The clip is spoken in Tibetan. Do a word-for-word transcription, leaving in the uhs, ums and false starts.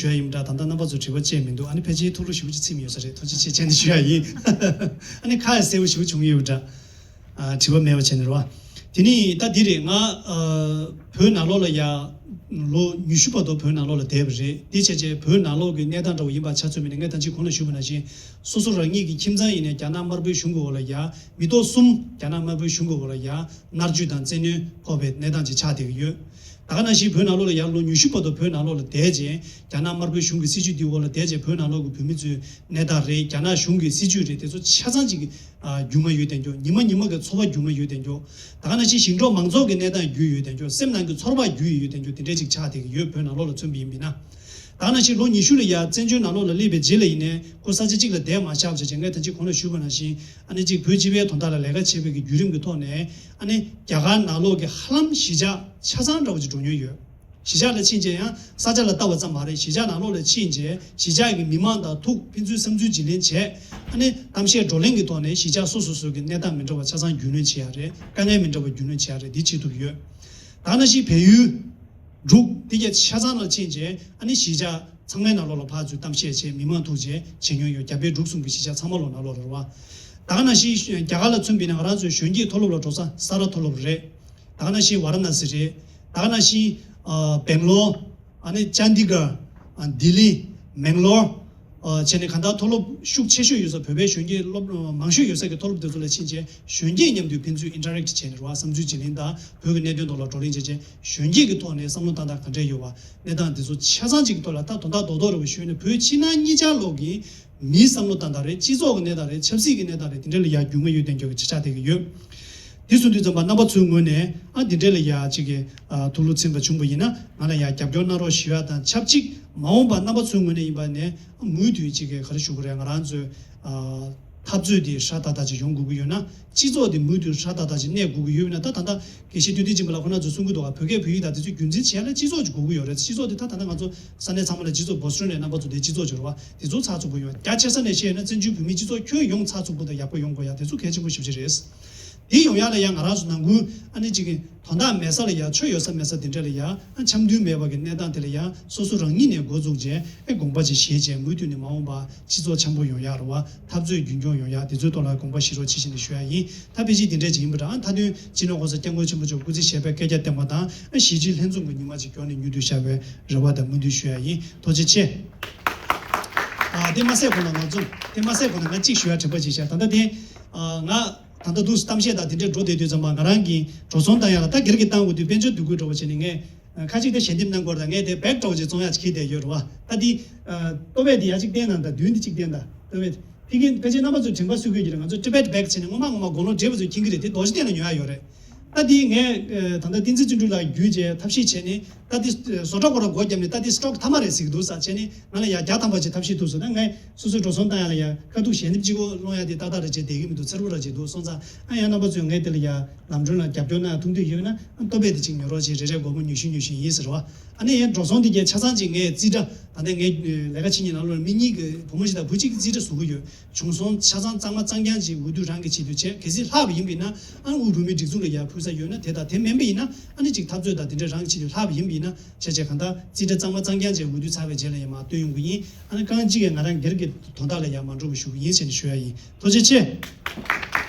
ཞུ་ཡ་ཡིན་འདྲ། ད་ལྟ་རྣམ་པ་ཚོ་དྲི་བ་བཅད་མི་འདུག་ཨ་ནི་ཕལ་ཆེར་ཐུགས་ལོ་ཞེ་པོ་ཅིག་ཚིམ་ཡོད་ས་རེད། ཐུགས་རྗེ་ཆེ་བྱས་ནས་ཞུ་ཡ་ཡིན། ཨ་ནི་ཁ་ཡ་གསལ་པོ་ཞེ་པོ་བྱུང་ཡོད་འདྲ། ཨ། དྲི་བ་མེད་པ་བྱས་ནས་རེད་བ། དེ་ནི་ད་འདི་རེད། ང་ཨ་བོད་ནང་ལོགས་ལ་ཡ་ལོ་ཉི་ཤུ་བར་དུ་བོད་ནང་ལོགས་ལ་བསྡད་པ་རེད། དེ་བྱས་བྱས་བོད་ནང་ལོགས་ཀྱི་གནས་སྟངས་འདྲ་བོ་ཡིན་པ་ཆ་མཚོན་པ་ཡིན་ན། ངས་ད་ཅི་གོང་ལ་ཞུས་པ་ནང་བཞིན་སོ་སོ་རང་ཉིད་ཀྱི་ཁྱིམ་ཚང་ཡིན་ནའི་རྒྱ་ནག་དམར་པོའི་གཞུང་གི་འོག་ལ་ཡ། མི་ཐོག་གསུམ་རྒྱ་ནག་དམར་པོའི་གཞུང་གི་འོག་ལ་ཡ་མནར་གཅོད་དང་བཙན་གནོན་ཕོག་པའི་གནས་སྟངས་ཅིག་ཆགས་བསྡད་ཀྱི་ཡོད། ད་ག་ནང་བཞིན་བོད་ནང་ལོགས་ལ་ཡ་ལོ་ཉི་ཤུ་བར་དུ་བོད་ནང་ལོགས་ལ་བསྡད་རྗེས་རྒྱ་ནག་དམར་པོའི་གཞུང་གི་སྲིད་བྱུས་འདིའི་འོག་ལ་བསྡད་རྗེས་བོད་ནང་ལོགས་ཀྱི་བོད་མི་ཚོའི་གནས་སྟངས་རེད། རྒྱ་ནག་གཞུང་གི་སྲིད་བྱུས་རེད། དེ་ཚོ་ཆ་ཚང་ཅིག་ཨ་རྒྱུས་མངའ་ཡོད་བསྡད་རྒྱུ། ཉི་མ་ཉི་མ་གི་འཚོ་བ་རྒྱུས་མངའ་ཡོད་བསྡད་རྒྱུ། ད་ག་ནང་བཞིན་ཞིང་འབྲོག་མང་ཚོགས་ཀྱི་གནས་སྟངས་རྒྱུས་ཡོད་བསྡད་རྒྱུ། སེམས་ནང་གི་ཚོར་བ་རྒྱུས་ཡོད་བསྡད་རྒྱུ། དེ་འདྲས་ཅིག་ཆགས་བསྡད་ཀྱི་ཡོད། བོད་ནང་ལོགས་ལ་མཚོན་པ་ཡིན་པ་ཡིན་ན། ད་ག་ནང་བཞིན་ལོ་ཉི་ཤུ་ལ་ཡ་བཙན་བྱོལ་ནང་ལོགས་ལ་སླེབས་པའི་རྗེས་ལ་ཡིན་ནའི་ཁོ་ས་ཆ་གཅིག་ལ་བསྡད་མ་བཞག་པ་བྱས་བྱས། ངས་ད་ཅི་གོང་ལ་ཞུས་པ་ནང་བཞིན་ཨ་ནི་གཅིག་བོད་སྤྱི་པའི་དོན་དག་ལ་ལས་ཀ་བྱེད་པའི་གི་བརྒྱུད་རིམ་གྱི་ཐོག་ནས་ཨ་ནི་རྒྱ་གར་ནང་ལོགས་ཀྱི་ཧ་ལམ་གཞིས་ཆགས་ཆ་ཚང་འདྲ་བོ་ཅིག་འགྲོ་མྱོང་ཡོད། གཞིས་ཆགས་ལ་ཕྱིན་རྗེས་ཡང་ས་ཆ་ལ་ལྟ་བ་ཙམ་མ་རེད། གཞིས་ཆགས་ནང་ལོགས་ལ་ཕྱིན་རྗེས་གཞིས་ཆགས་ཀྱི་མི་མང་དང་ཐུག་ཕན་ཚུན་བསམ་ཚུལ་བརྗེ་ལེན་བྱས། ཨ་ནི་གཏམ་བཤད་བགྲོ་གླེང་གི་ཐོག་ནས་གཞིས་ཆགས་སོ་སོ་སོ་གི་གནས་སྟངས་མི་འདྲ་བ་ཆ་ཚང་རྒྱུས་ལོན་བྱེད་ཡ་རེད། དཀའ་ངལ་མི་འདྲ་བ་རྒྱུས་ལོན་བྱེད་ཡ་རེད། འདི་བྱེད་ཐུབ་ཀྱི་ཡོད། ད་ག་ནང་བཞིན་བལ་ཡུལ། འབྲུག་འདི་ག་ཆ་ཚང་ལ་ཕྱིན་རྗེས་ཨ་ནི་གཞིས་ཆགས་ཚང་མའི་ནང་ལོགས་ལ་ཕར་ཚུར་གཏམ་བཤད་བྱས། མི་མང་ཐུག་བྱས་བྱེད་མྱོང་ཡོད། རྒྱ་བལ་འབྲུག་གསུམ་གྱི་གཞིས་ཆགས་ཚང་མ་ལོག་ནང་ལོགས་ལ་རེད་བ། ད་ག་ནང་བཞིན་རྒྱ་གར་ལ་མཚོན་པ་ཡིན་ན་ང་རང་ཚོའི་གཞོན་སྐྱེས་མཐོ་སློབ་ལ་འགྲོ་ས་ས་རཱ་མཐོ་སློབ་རེད། ད་ག་ནང་བཞིན་ཝཱ་ར་ཎ་སི་རེད། ད་ག་ནང་བཞིན་ཨ་སྦེང་ལོར། ཨ་ནི་ཅན་དི་གར། ཨ་ལྡི་ལི། མེང་ལོར། ཨ་བྱས་ནས་གང་ལྟར་མཐོ་སློབ་ཤུགས་ཆེ་ཤོས་ཡོད་ས། བོད་པའི་གཞོན་སྐྱེས་སློབ་མང་ཤོས་ཡོད་ས་གི་མཐོ་སློབ་དེ་ཚོ་ལ་ཕྱིན་རྗེས་གཞོན་སྐྱེས་མཉམ་དུ་ཕན་ཚུན་ཨིན་ཊར་རེག་བྱས་ནས་རེད་བ། བསམ་ཚུལ་བརྗེ་ལེན་དང་བོད་ཀྱི་གནད་དོན་ཐོག་ལ་བགྲོ་གླེང་བྱས་རྗེས་གཞོན་སྐྱེས་ཀྱི་ཐོག་ནས་བསམ་བློ་བཏང་སྟངས་ག་འདྲས་ཡོད་བ། གནས་སྟངས་འདི་ཚོ་ཆ་ཚང་གཅིག་གི་ཐོག་ལ་ད་དོན་དག་རྡོག་རྡོག་རེ་བ་ཞུས་ན། བོད་ཕྱི་ནང་གཉིས་ཆར་ལོག་གི་མིའི་བསམ་བློ་བཏང་སྟངས་རེད། སྤྱི་ཚོགས་ཀྱི་གནས་སྟངས་རེད། ཆབ་སྲིད་ཀྱི་གནས་སྟངས་རེད། དེ་འདྲ་ལ་ཡ་རྒྱུས་མངའ་ཡོད་བསྡད་རྒྱུ་གི་ཆ་ཆགས་བསྡད་ཀྱི་ཡོད། དེ་གསུངས་དུས་ཙམ་པ་རྣམ་པ་ཚོའི་ངོས་ནས་ཨ་འདི་འདྲ་ལ་ཡ་གཅིག་གི་ཨ་ཐུགས་ལུ་ཚིམ་པ་བྱུང་བ་ཡིན་ན་ང་ལ་ཡ་རྒྱབ་སྐྱོར་གནང་རོགས་ཞུ་ཡ་དང་ཆབས་ཅིག་མ་འོངས་པ་རྣམ་པ་ཚོའི་ངོས་ནས་ཡིན་པ་ནས་མུ་མཐུད་གཅིག་གི་ག་རེ་ཞུ་དགོས་རེད། ང་རང་ཚོའི་ཨ་འཐབ་རྩོད་དེ་ཧྲ་ཏག་ཏག་ཅིག་ཡོང་དགོས་ཀྱི་ཡོད་ན། སྤྱི་ཚོགས་དེ་མུ་མཐུད་ཧྲ་ཏག་ཏག་ཅིག་གནས་དགོས་ཀྱི་ཡོད་ན། ད་ད་ལྟ་དགེ་བཤེས་བསྟན་འཛིན་སྦྱིན་པ་ལགས་ཁོང་རྣམ་ཚོས་གསུང་གི་འདུག་ག་བོད་སྐད་བོད་ཡིག་དང་དེ་ཚོ་རྒྱུན་འཛིན་བྱེད་ཡ་ལ་སྤྱི་ཚོགས་ཅིག་དགོས་ཀྱི་ཡོད་རེད། སྤྱི་ཚོགས་དེ་ད་ད་ལྟ་ང་ཚོ་ས་གནས་ཚང་མ་ལ་སྤྱི་ཚོགས་བོ་སི་ཊོན་ནས་རྣམ་པ་ཚོ་དེ་སྤྱི་ཚོགས་ཅིག་རེད་བ། དེ་ཚོ་ཚགས་ཚུད་པོ་ཡོང་། རྒྱ་ཆེ་ས་ནས་བཤད་ན་བཙན་བྱོལ་བོད་མིའི་སྤྱི་ཚོགས་ཁྱོན་ཡོངས་ཚགས་ཚུད་པོ་དང་ཡག་པོ་ཡོང་དགོས་ཡ་དེ་ཚོ་གལ་ཆེན་པོ་ཞེ་པོ་ཅིག་རེད། དེ་ཡོང་ཡ་ལ་ཡ་ང་རང་ཚོ་ནང་ཁུལ་ཨ་ནི་གཅིག་གི་དོན་དག་མེད་ས་ལ་ཡ། ཆོ་ཡོད་ས་མེད་ས་དེ་འདྲ་ལ་ཡ། ཨ་འཆམ་མཐུན་མེད་པ་གི་གནས་སྟངས་དེ་ལ་ཡ་སོ་སོ་རང་ཉིད་ནས་འགོ་བཙུགས་བྱས་ཨེ་དགོངས་པ་ཅིག་བཞེས་བྱས་མུ་མཐུད་ནས་མ་འོངས་པ་སྤྱི་ཚོགས་འཆམ་པོ་ཡོང་ཡ་རེད་བ། འཐབ་རྩོད་རྒྱུན་འཁྱོངས་ཡོང་ཡ་དེ་ཚོའི་ཐོག་ལ་དགོངས་པ་བཞེས་རོགས་བྱེད་བཞིན་དུ་ཞུ་ཡ་ཡིན། ད་ཕལ་ཆེར་དེ་འདྲས་ཅིག་ཡིན་པ་འདྲ། ཨ་མཐའ་དོན་སྤྱི་ནོར་༸གོང་ས་༸སྐྱབས་མགོན་ཆེན་པོ་མཆོག་སྐུ་ཚེ་ཞབས་པད་བསྐལ་བརྒྱར་བརྟན་པ་དང་། ཨ་གཞིས་བྱེས་ལྷན་འཛོམས་ཀྱི་ཉི་མ་ཅིག་མགྱོགས་ནས་མྱུར་དུ་ཤར་བའི་རེ་བ་དང་སྨོན་འདུན་ཞུ་ཡ་ཡིན། ཐུགས་རྗེ་ཆེ། ཨ་དེ་མ་ཟད་གོང་ལ་ང་ཚོ་དེ་མ་ཟད་གོང་ལ་ང་གཅིག་ཞུ་ཡ་དྲན་པ་ཅིག་བཞག་ད་ལྟ་དེ་ཨ་ང་ད་ལྟ་འདུག་གཏམ་བཤད་དང་དེ་འདྲས་འགྲོ་བསྡད་དུས་ཙམ་པ་ང་རང་གིས་འགྲོ་སོང་བཏང་ཡ་ལ་ད་སྒེར་གྱི་བཏང་དགོས་དུས་དཔལ་འབྱོར་འདུ་འགོད་འགྲོ་བ་བྱས་ནས་ངས་ཁ་ཅིག་དེ་ཞལ་འདེབས་གནང་དགོས་རེད། ད་ངས་དེ་བེག་འདྲ་བོ་ཅིག་བཙོང་ཡ་ཅིག་ཁྱེར་བསྡད་ཡོད་རེད་བ། ད་འདི་ཨ་ལྟོ་ཕད་འདི་ཡ་གཅིག་བསྟན་གནང་དང་། མདུན་འདི་གཅིག་བསྟན་དང་། ལྟོ་ཕད་ཕ་གི་ཕལ་ཆེར་རྣམ་པ་ཚོས་དྲན་པ་གསོས་དགོས་ཀྱི་རེད། ང་ཚོ་ཊི་བེཊ་བེག་བྱས་ནས་སྔོན་མ་སྔོན་མ་དགུང་ལོ་བགྲེས་པ་ཚོས་འཁྱེར་གྱི་རེད། དེ་རྡོ་རྗེ་གདན་ལ་ཉོ་ཡ་ཡོད་རེད། ད་འདི་ངས་ཨ་ད་ལྟ་བསྟན་འཛིན་བརྩོན་འགྲུས་ལགས་བརྒྱུད་བྱས་ཐབས་ཤེས་བྱས་ནས། ད་འདི་བཟོ་གྲྭ་ཁོ་རང་སྒོ་བརྒྱབ་ནས་ད་འདི་སི་ཊོག་མཐའ་མ་རེད་ཟེར་གྱི་འདུག་ས་བྱས་ནས་ང་ལ་ཡ་བརྒྱ་ཐམ་པ་ཅིག་ཐབས་ཤེས་ཐུབ་སོང་། ད་ངས་སོ་སོའི་འགྲོ་སོང་བཏང་ཡ་ལ་ཡ་དཀའ་སྡུག་ཞལ་འདེབས་གཅིག་པོ་སློང་ཡ་དེ་ཏག་ཏག་རེད་བྱས་བསྡད་ཀྱི་མི་འདུག་འཚེར་པོ་ར་ཅིག་འདུག་སོང་ཙང་། ཨ་ཡང་རྣམ་པ་ཚོས་ངས་དེ་ལ་ཡ་ལམ་གྲོན་ལ་རྒྱབ་སྐྱོར་གནང་ཐུབ་འདོད་ཡོད་ན་ཨ་ལྟོ་ཕད་དེ་གཅིག་ཉོ་རོགས་བྱེད། རེ་རེ་སྒོར་མོ་ཉི་ཤུ་ཉི་ཤུ་ཡིན་ཟེར་བ། ཨ་ནི་ཡང་འགྲོ་སོང་དེ་གའི་ཆ་ཚང་ཅིག་ངས་རྩིས་ཁྲ་ད་ལྟ་ངས་ལས་ཀ་བྱེད་མཁན་ནང་ལོགས་ལ་མི་གཉིས་ཀྱི་བུ་མོ་ཞིག་དང་བུ་གཅིག་གི་རྩིས་ཁྲ་བཟོ་གི་ཡོད། བྱུང་སོང་ཆ་ཚང་གཙང་མ་གཙང་རྐྱང་ཅིག་འོས་བསྡུ་རང་གི་ཆེད་དུ་བྱས། གལ་སྲིད་ལྷག་པ་ཡིན་པ་ཡིན་ན་ཨ་དབུས་བོད་མིའི་སྒྲིག་འཛུགས་ལ་ཡར་ཕུལ་ས་ཡོད་ན་དེ་དང་། དེ་མིན་པ་ཡིན་ན་ཨ་ནི་ཅིག་འཐབ་རྩོད་དང་དེ་འདྲའི་རང་གི་ཆེད་དུ་ལྷག་པ་ཡིན་པ་ཡིན་ན་བྱས་བྱས་གང་ལྟར་རྩིས་ཁྲ་གཙང་མ་གཙང་རྐྱང་ཅིག་འོས་བསྡུ་ཚར་བའི་རྗེས་ལ་ཡར་མར་བཏོན་ཡོང་གི་ཡིན། ཨ་ནི་རྐང་གཅིག་གིས་ང་རང་སྒེར་གྱི་དོན་དག་ལ་ཡར་མ་འགྲོ་བ་ཞུ་གི་ཡིན་ཟེར་ནས་ཞུ་ཡ་ཡིན། ཐུགས་རྗེ་ཆེ།